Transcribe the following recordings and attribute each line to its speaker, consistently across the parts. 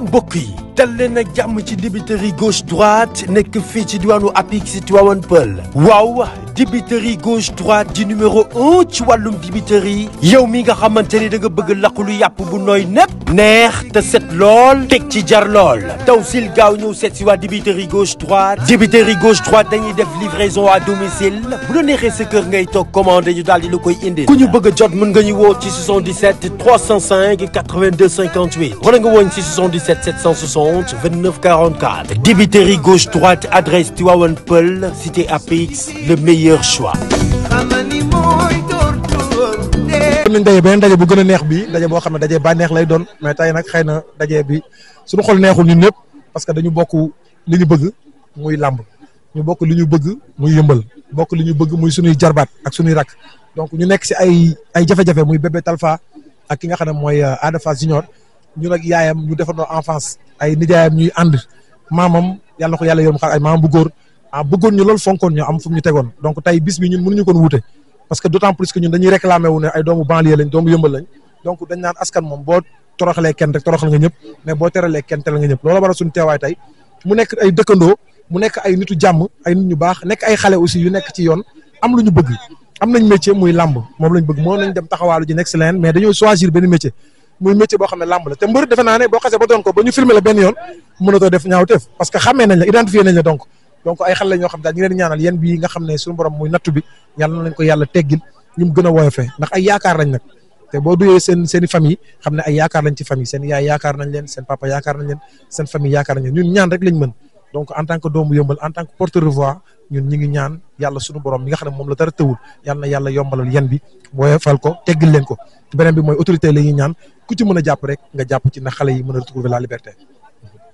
Speaker 1: mbokk yi dal leen ak jàmm ci dibiteri gauche droite nekk fii ci diwaanu Apix Tivaouane Peulh waaw dibiteri gauche droite di numéro 1 ci wàllum dibiteri yow mi nga xamante ni da nga bëgg lakk lu yàpp bu nooy nepp neex te set lool teg ci jar lool taw sil gaaw ñëw seet si waa dibiteri gauche droite dañuy def livraison à domicile bu la neexee sa kër ngay toog commandé ñu daal di la koy indi ku ñu bëgg a jot mën nga ñu woo ci 77 305 82 58 wala nga woon ci 77 760 29 44 dibiteri gauche droite adresse Tivaouane Peulh cité Apix le meilleur choix.
Speaker 2: nañ daje beneen daje bu gën a neex bi daje boo xam ne daje bànneex lay doon mais tey nag xëy na daje bi suñu xol neexul ñun ñëpp parce que dañu bokk li ñu bëgg muy làmb ñu bokk li ñu bëgg muy yëmbal bokk li ñu bëgg muy suñuy jarbaat ak suñuy rak donc ñu nekk si ay jafe-jafe muy bébé Talfa ak ki nga xam ne mooy Ada Fass Junior ñu nag yaayam ñu defandoo enfance ay nijaayam ñuy ànd maamam yàlla na ko yàlla yërëm xar ay maamam bu góor bëggoon ñu loolu fonkoon ñu am fu ñu tegoon donc tey bis bi ñun mënuñu koon wuute parce que d'autant plus que ñun dañuy réclamer wu ne ay doomu banlieue lañ doomu yëmbal lañ donc dañ naan askan moom boo toroxalee kenn rek toroxal nga ñëpp mais boo teralee kenn teral nga ñëpp loolu waral suñu teewaay tey mu nekk ay dëkkandoo mu nekk ay nitu jàmm ay nit ñu baax nekk ay xale aussi yu nekk ci yoon am lu ñu bëgg am nañ métier muy làmb moom lañ bëgg moo nañ dem taxawaalu ji nekk si leneen mais dañoo choisir benn métier muy métier boo xam ne làmb la te mbër defe naa ne boo xasee ba doon ko ba ñu filmer la benn yoon mënatoo def ñaawteef parce que xàmmee nañ la identifier nañ la donc ay xale la ñoo xam daal ñu leen ñaanal yéen bii nga xam ne suñu borom muy nattu bi yàlla na leen ko yàlla teggil ñu gën a woyofee ndax ay yaakaar lañ nag te boo duyee seen i famille xam ne ay yaakaar lañ ci famille seen yaay yaakaar nañ leen seen papa yaakaar nañ leen seen famille yaakaar nañ leen ñun ñaan rek lañ mën donc en tant que doomu yëmbal en tant que porteur de voix ñun ñi ngi ñaan yàlla suñu borom mi nga xam ne moom la dara tëwul yàlla na yàlla yombalal yan bi woyofal ko teggil leen ko beneen bi mooy autorité la ñuy ñaan ku ci mën a jàpp rek nga jàpp ci na xale yi mën a retrouver la liberté.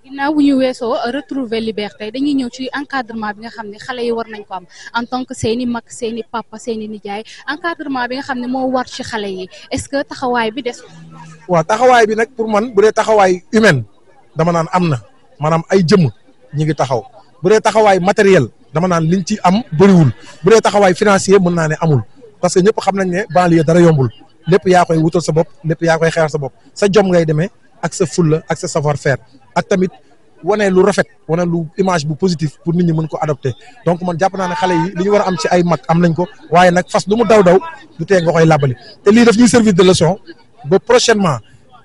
Speaker 3: ginnaaw bu ñu weesoo retrouver liberté dañuy ñëw ci encadrement bi nga xam ne xale yi war nañ ko am en tant que seeni mag seeni papa seeni nijaay encadrement bi nga xam ne moo war ci xale yi est-ce que taxawaay bi des.
Speaker 2: waaw taxawaay bi nag pour man bu dee taxawaay humaine dama naan am na maanaam ay jëmm ñi ngi taxaw bu dee taxawaay matériel dama naan liñ ci am bëriwul bu dee taxawaay financier mën naa ne amul parce que ñëpp xam nañ ne banlieue dara yombul lépp yaa koy wutal sa bopp lépp yaa koy xeexal sa bopp sa jom ngay demee ak sa fulla ak sa savoir faire ak tamit wane lu rafet wane lu image bu positif pour nit ñi mën ko adopter donc man jàpp naa ne xale yi li ñu war a am ci ay mag am nañ ko waaye nag fas lu mu daw du tee nga koy làbbali te lii daf ñuy service de leçon ba prochainement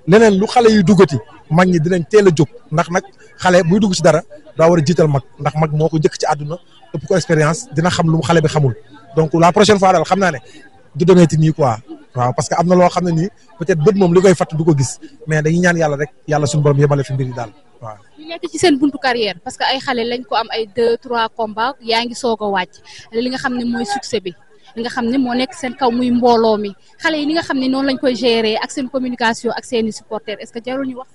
Speaker 2: leneen lu xale yi duggati mag ñi dinañ teel a jóg ndax nag xale buy dugg ci dara daa war a jiital mag ndax mag moo ko njëkk ci àdduna ëpp ko expérience dina xam lu mu xale bi xamul donc la prochaine fois daal xam naa ne du demeeti nii quoi waaw parce que am na loo xam ne nii peut-être bët moom li koy fatt du ko gis mais dañuy ñaan yàlla rek yàlla suñu borom yemale fi mbir yi daal waaw.
Speaker 3: ñu nekk ci seen buntu carrière parce que ay xale lañ ko am ay 2-3 combats yaa ngi soog a wàcc li nga xam ne mooy succès bi li nga xam ne moo nekk seen kaw muy mbooloo mi xale yi ni nga xam ne noonu lañ koy gérer ak seen communication ak seeni supporters est-ce que jarul ñu wax.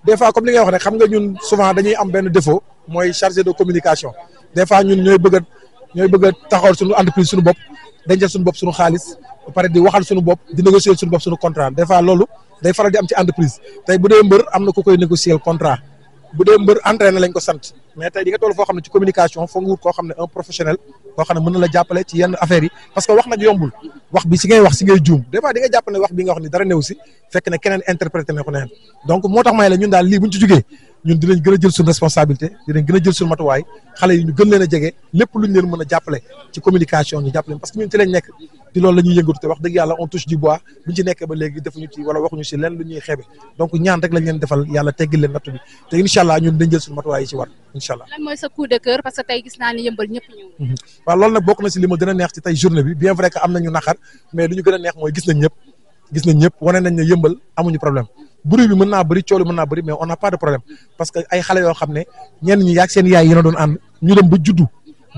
Speaker 2: des fois comme li nga wax rek xam nga ñun souvent dañuy am benn défaut mooy chargé de communication des fois ñun ñooy bëgg a taxawal suñu entreprise suñu bopp dencal suñu bopp suñu xaalis ba pare di waxal suñu bopp di négocier suñu bopp suñu contrat des fois loolu day faral di am ci entreprise tey bu dee mbër am na ku koy négocier contrat bu dee mbër entraîné lañ ko sant mais tey di nga toll foo xam ne ci communication foog nga wut koo xam ne un professionnel koo xam ne mën na la jàppale ci yenn affaires yi parce que wax nag yombul wax bi si ngay wax si ngay juum des fois di nga jàpp ne wax bi nga wax ni dara néew si fekk ne keneen interprété na ko neen donc moo tax may la ñun daal lii buñ ci jugee ñun dinañ gën a jël suñu responsabilité dinañ gën a jël suñu matuwaay xale yi ñu gën leen a jege lépp luñ leen mën a jàppale ci communication ñu jàppale parce que ñun ci lañ nekk di loolu la ñuy yëngatu te wax dëgg yàlla on touche du bois buñ ci nekkee ba léegi defuñu ci wala waxuñu si leen lu ñuy xeebe donc ñaan rek lañ leen defal yàlla teggil leen nattu bi te incha allah ñun dañ jël suñu matuwaay yi ci war incha allah.
Speaker 3: lan mooy sa coup de cœur parce que tey gis naa ni yëmbal ñëpp ñëw.
Speaker 2: waaw loolu nag bokk na si li ma gën a neex ci tey journée bi bien vrai que am nañu naqar mais li ñu gën a neex mooy gis nañ ñëpp wane nañ ne yëmbal amuñu problème bruit bi mën naa bëri coow li mën naa bëri mais on n'a pas de problème parce que ay xale yoo xam ne ñenn ñi yaag seen yaay yéen a doon ànd ñu dem ba juddu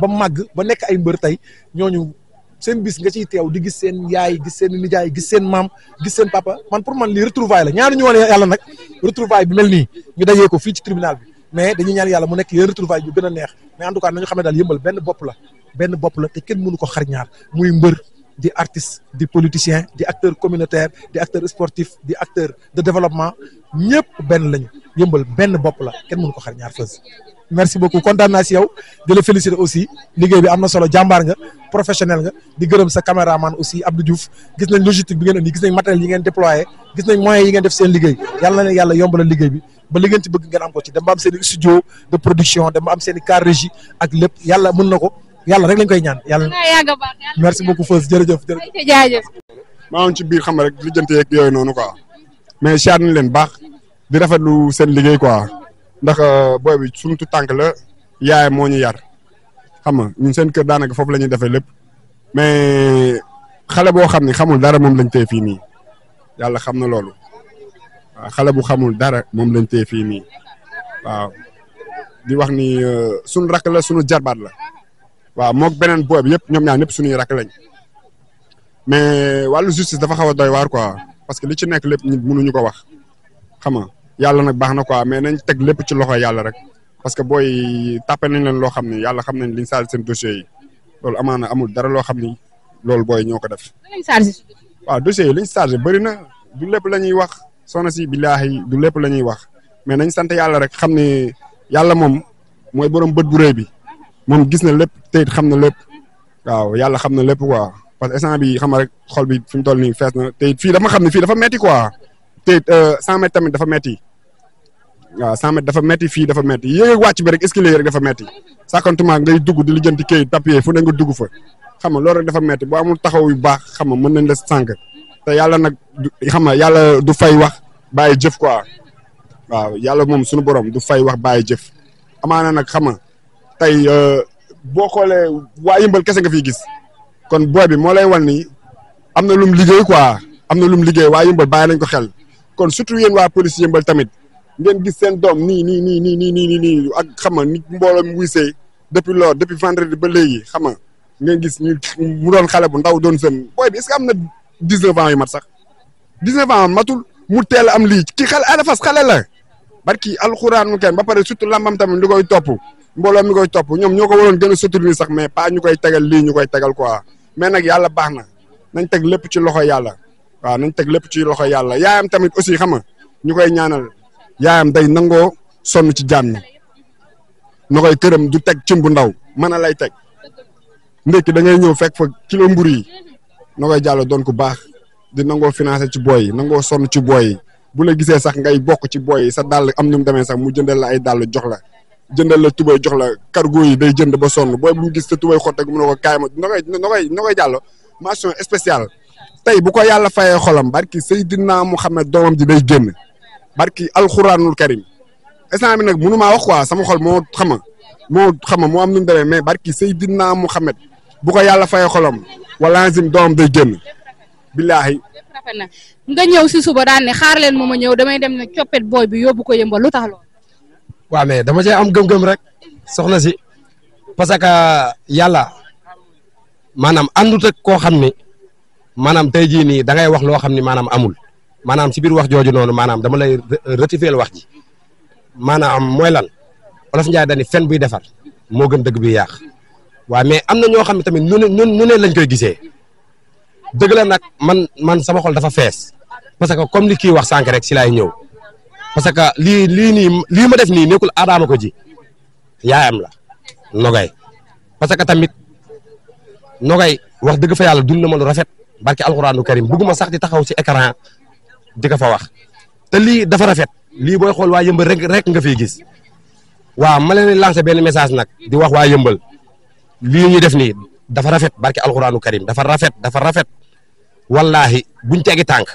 Speaker 2: ba màgg ba nekk ay mbër tey ñooñu seen bis nga ciy teew di gis seen yaay gis seen nijaay gis seen maam gis seen papa man pour man lii retrouvaille la ñaanu ñu woon yàlla nag retrouvaille bi mel nii ñu dajee ko fii ci tribunal bi mais dañuy ñaan yàlla mu nekk yéen retrouvaille yu gën a neex mais en tout cas nañu xam ne daal yëmbal benn bopp la te kenn mënu ko xar ñaar muy mbër di artiste di politicien di acteur communautaire di acteur sportif di acteur de développement ñëpp benn lañu yëmbal benn bopp la kenn mënu ko xar ñaar Feuz merci beaucoup kontaan naa si yow di la féliciter aussi liggéey bi am na solo jàmbaar nga professionnel nga di gërëm sa caméraman aussi Abdou Diouf gis nañ logistique bi ngeen indi gis nañ matériel yi ngeen déployé gis nañ moyens yi ngeen def seen liggéey yàlla na leen yàlla yombalal liggéey bi ba li ngeen ci bëgg ngeen am ko ci dem ba am seen i studio de production dem ba am seen i car régie ak lépp yàlla mën na ko yàlla rek lañ koy ñaan yàlla. merci beaucoup Feuz jërëjëf
Speaker 3: jaajëf.
Speaker 4: maa ngi ci biir xam rek lijjanti yeeg yooyu noonu quoi mais siyaar nañ leen baax di rafetlu seen liggéey quoi ndax booy bi suñu tu tànk la yaay moo ñu yar xam nga ñun seen kër daanaka foofu la ñuy defee lépp mais xale boo xam ne xamul dara moom lañ téye fii nii yàlla xam na loolu waaw xale bu xamul dara moom lañ téye fii nii waaw di wax ni suñu rakk la suñu jarbaat la waaw moog beneen booy bi yëpp ñoom ñaar ñëpp suñuy rakk lañ mais wàllu justice dafa xaw a doy waar quoi parce que li ci nekk lépp ñun mënuñu ko wax xam nga yàlla nag baax na quoi mais nañ teg lépp ci loxo yàlla rek parce que booy tàppe nañ leen loo xam ni yàlla xam nañ liñ saal seen dossiers yi loolu amaana amul dara loo xam ni loolu booy ñoo ko def. waaw dossiers yi liñ chargé bëri na du lépp la ñuy wax soxna si billaahi du lépp la ñuy wax mais nañ sant yàlla rek xam ni yàlla moom mooy borom bët bu rëy bi moom gis na lépp te it xam na lépp waaw yàlla xam na lépp quoi parce que instant bi xam nga rek xol bi fi mu toll nii fees na te it fii dama xam ne fii dafa metti quoi te it 100 mètres tamit dafa metti waaw 100 mètres dafa metti fii dafa metti yéeg wàcc bi rek escalier rek dafa metti sakantuma ngay dugg di lijjanti kayit papier fu ne nga dugg fa xam nga loolu rek dafa metti boo amul taxaw yu baax xam nga mën nañ la sànq te yàlla nag xam nga yàlla du fay wax bàyyi jëf quoi waaw yàlla moom suñu borom du fay wax bàyyi jëf amaana nag xam nga tey boo xoolee waa yëmbal kese nga fiy gis kon booy bi moo lay wan ni am na lum liggéey quoi am na lum liggéey waa yëmbal bàyyi nañ ko xel kon surtout yéen waa police yëmbal tamit ngeen gis seen doom nii ak xam nga ni mbooloo mi wuysee depuis vendredi ba léegi xam nga ngeen gis ñu mu doon xale bu ndaw doon seen booy bi est-ce que am na 19 ans yu mat sax 19 ans matul mu teel am lii kii xale Ada Fass xale la barki alxuraan mu kenn ba pare surtout lambam tamit li koy topp mbooloo mi koy topp ñoom ñoo ko waroon gën a soutenir sax mais pas ñu koy tegal lii ñu koy tegal quoi mais nag yàlla baax na nañ teg lépp ci loxo yàlla waaw nañ teg lépp ci loxo yàlla yaayam tamit aussi xam nga ñu koy ñaanal yaayam day nangoo sonn ci jaam ñi na koy këram du teg cin bu ndaw mën a lay teg ndekki da ngay ñëw fekk fa kilo mburu yi na koy jàll doon ku baax di nangoo financé ci booy yi nangoo sonn ci booy yi bu la gisee sax ngay bokk ci booy yi sa dàll am nu mu demee sax mu jëndal la ay dàll jox la jëndal la tubay jox la cargo yi day jënd ba sonn booy bu mu gis sa tubay xotteeg mu ne ko kaay ma na koy jàll mention spéciale tey bu ko yàlla fayee xolam barki Seydina Muhammad doomam ji day génn barki alxuraanul karim instant bi nag mënu maa wax quoi sama xol moo xam nga moo am nu mu demee mais barki Seydina Muhammad bu ko yàlla fayee xolam wala zim doomam day génn billaahi.
Speaker 3: nga ñëw si suba daan ne xaar leen ma ñëw damay dem ne coppet booy bi yóbbu ko yëmbal lu tax lool.
Speaker 5: waaw mais dama cee am gëm-gëm rek soxna si parce que yàlla maanaam àndut ak koo xam ni maanaam tey jii nii da ngay wax loo xam ni maanaam amul maanaam si biir wax jooju noonu maanaam dama lay rectifier wax ji maanaam mooy lan Olof Njaay dani fen buy defar moo gën dëgg bi yàq waaw mais am na ñoo xam ne tamit nu ne lañ koy gisee dëgg la nag man sama xol dafa fees parce que comme li kii wax sànq rek si laay ñëw parce que lii ma def nii nekkul Adama ko ji yaayam la Nogay parce que tamit Nogay wax dëgg fa yàlla dund na ma lu rafet barki alxuraanu karim bëgguma sax di taxaw si écran di ko fa wax te lii dafa rafet lii booy xool waa yëmbal rek nga fiy gis waaw ma leen lancé benn message nag di wax waa yëmbal lii ñuy def nii dafa rafet barki alxuraanu karim dafa rafet wallahi buñ tegi tànk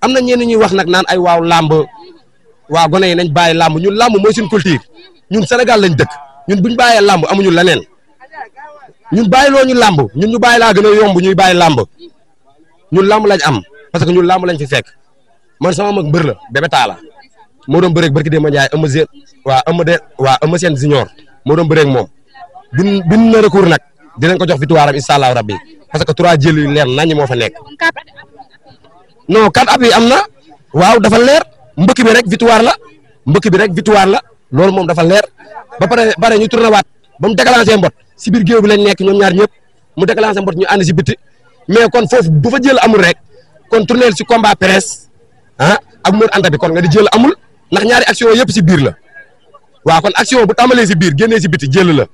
Speaker 5: am na ñenn ñuy wax nag naan ay waaw làmb waa gone yi nañ bàyyi làmb ñun làmb mooy suñu culture ñun Sénégal lañ dëkk ñun buñ bàyyee làmb amuñu leneen ñun bàyyi loo ñu làmb ñun ñu bàyyi laa gën a yomb ñuy bàyyi làmb ñun làmb lañ am parce que ñun làmb lañ fi fekk man sama mag mbër la Bébé Talla moo doon bëreeg barki Demba Ndiaye Eumeu Sène junior moo doon bëreeg moom bin na recours nag dinañ ko jox victoire am incha allah rabbi parce que 3 jël yu leer nañ moo fa nekk non 4 appuis am na waaw dafa leer mbëkk bi rek victoire la loolu moom dafa leer ba pare ñu tourné waat ba mu déclenché mbot si biir géew bi lañ nekk ñoom ñaar ñëpp mu déclenché mbot ñu ànd si bitti mais kon foofu bu fa jël amul rek kon tourné si combat presse ak Mour Anta bi kon nga di jël amul ndax ñaari action yëpp si biir la waaw kon action bu tàmbalee si biir génnee si biti jël la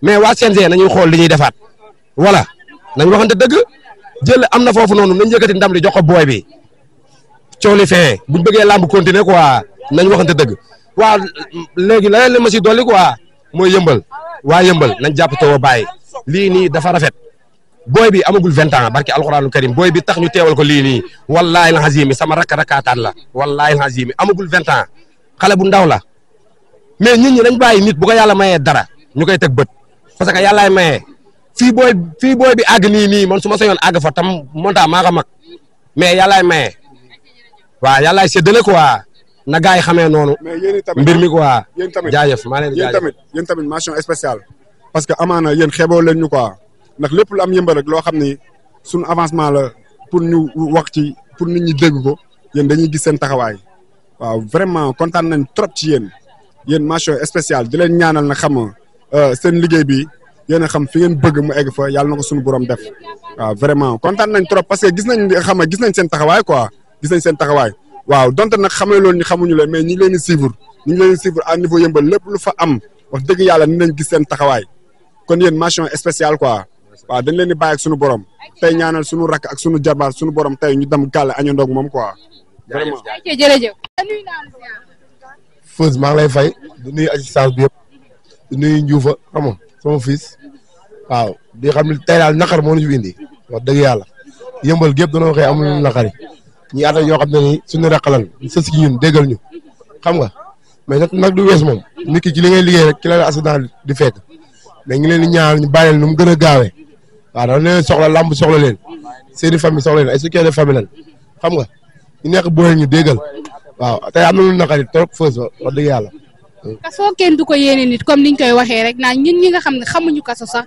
Speaker 5: mais waa CNG nañuy xool li ñuy defaat voilà nañ waxante dëgg jël am na foofu noonu nañ yëkkati ndam li jox ko booy bi coow li fee buñ bëggee làmb continuer quoi nañ waxante dëgg waaw léegi la leen ma si dolli quoi mooy yëmbal waa yëmbal nañ jàpp taw a bàyyi lii nii dafa rafet booy bi amagul 20 ans barki alxuraanu karim booy bi tax ñu teewal ko lii nii wallaahi al azim sama rakk-rakkaataan la wallaahi al azim amagul 20 ans xale bu ndaw la mais nit ñi dañ bàyyi nit bu ko yàlla mayee dara ñu koy teg bët parce que yàllaay mayee fii booy bi àgg nii man su ma sañoon àgg fa tam monta maa ko mag mais yàllaay mayee waaw yàllaay séddale quoi na gars yi xamee noonu mbir mi quoi jaajëf maa leen jaajëf
Speaker 4: yéen tamit mention spéciale parce que amaana yéen xeeboo leen ñu quoi ndax lépp lu am yëmbal rek loo xam ni suñu avancement la pour ñu wax ci pour nit ñi dégg ko yéen dañuy gis seen taxawaay waaw vraiment kontaan nañ trop ci yéen mention spéciale di leen ñaanal na xam seen liggéey bi yéen a xam fi ngeen bëgg mu egg fa yàlla na ko suñu borom def waaw vraiment kontaan nañ trop parce que gis nañ seen taxawaay quoi gis nañ seen taxawaay waaw donte nag xamee loolu ñu xamuñu leen mais ñu ngi leen di suivre à niveau yëmbal lépp lu fa am wax dëgg yàlla ni nañ gis seen taxawaay kon yéen mention spéciale quoi waaw dañ leen di bàyyi ak suñu borom tey ñaanal suñu rakk ak suñu jarbaar suñu borom tey ñu dem gàlle añandoog moom quoi vraiment
Speaker 3: jërëjëf
Speaker 2: Feuz maa ngi lay fay di nuyu assistance bi yëpp di nuyu Ndioufa xam nga sama fils waaw di xam ne tey daal naqar moo ñu fi indi wax dëgg yàlla yëmbal gépp dañoo xëy amul naqari ñi ànd ak ñoo xam ne ni suñu raqalan sës ci ñun déggal ñu xam nga mais nag du wees moom nit ki ci li ngay liggéey rek ki la accident di fekk mais ngi leen di ñaanal ñu bàyyi leen nu mu gën a gaawee waaw dafa leen soxla làmb soxla leen seeni famille soxla leen ay soutien de famille lan xam nga ñu nekk boole ñu déggal waaw tey am na lu naqari trop Feuz wax dëgg yàlla.
Speaker 3: kaso kenn du ko yéene nit comme niñ koy waxee rek naan ñun ñi nga xam ne xamuñu kaso sax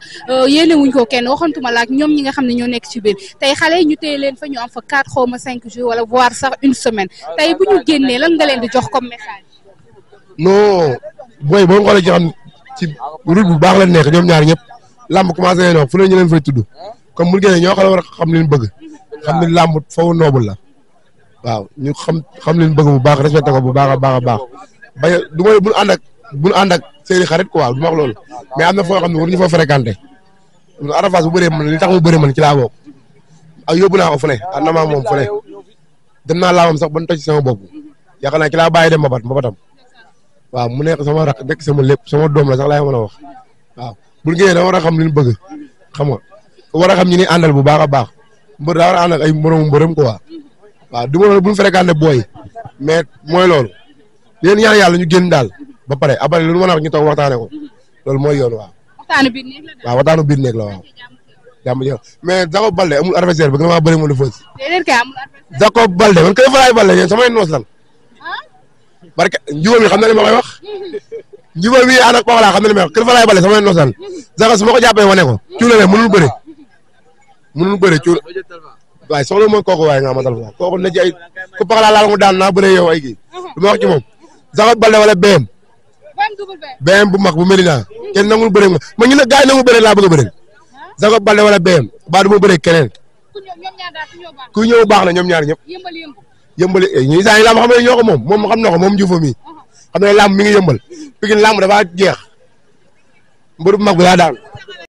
Speaker 3: yéene wuñ ko kenn waxantuma la ak ñoom ñi nga xam ne ñoo nekk ci biir tey xale ñu téye leen fa ñu am fa 4 xaw ma 5 jours wala voire sax une semaine tey bu ñu génnee lan nga leen di jox comme message.
Speaker 2: non booy boo xoolee ci xam ci route bu baax la nekk ñoom ñaar ñëpp làmb commencé nañoo fu ne ñu leen fay tudd comme bu génnee ñoo xam ne war a xam leen bëgg xam ne làmb foofu noobul la waaw ñu xam leen bëgg bu baax respecté ko bu baax a baax a baax bañ a du ma bu ñu ànd ak seeni xarit quoi du ma wax loolu mais am na foo xam ne waruñu fa fréquenté Arafas bu bëree man li tax mu bëree man ci laa bokk ak yóbbu naa ko fu ne ànd na maa moom fu ne dem naa laamam sax ba ñu toj sama bopp yaakaar naa ci laa bàyyi dem mbabatam waaw mu nekk sama rak nekk sama lépp sama doom la sax laay mën a wax waaw bu ñu da war a xam li ñu bëgg xam nga war a xam ñi ni àndal bu baax a baax mbër daa war a ànd ak ay moromu mbërëm quoi waaw du ma bu ñu fréquenté booy mais mooy loolu yéen ñaan yàlla ñu génn daal ba pare après lu mën a wax ñu toog waxtaane ko loolu mooy yoon waaw.
Speaker 3: waxtaanu biir néeg la
Speaker 2: waaw waxtaanu biir néeg la waaw. jàmm jeex mais Jacob Baldé amul adversaire bi gën maa bëri moom la Feuz.
Speaker 3: déedéet kay amul adversaire.
Speaker 2: Jacob Baldé man kay Falaye Baldé yéen samay noos lan. parce que njuba mi xam na li ma koy wax njuba mi ànd ak Poxla xam na li ma koy wax kër Falaye Baldé samay noos lan Jacob su ma ko jàppee wane ko cuule ne mënul bëre cuule waaye soxla mooy kooku waaye nga amatal fa kooku ne ci ay ku Poxla laal mu daan naa bëree yow ay kii du ma wax ci moom Jacob Baldé wala BM bu mag bu Medina kenn nangul bëre ma ñu ne gars yi nangul bëre laa bëgg a bëre Jacob Baldé wala BM ba du ma bëre keneen ku ñëw baax na ñoom ñaar ñëpp yëmbali ñi saa yi lamb xam ne ñoo ko moom xam na ko moom Diouf mi xam ne lamb mi ngi yëmbal Pikine lamb dafa jeex mbër bu mag bi daa daan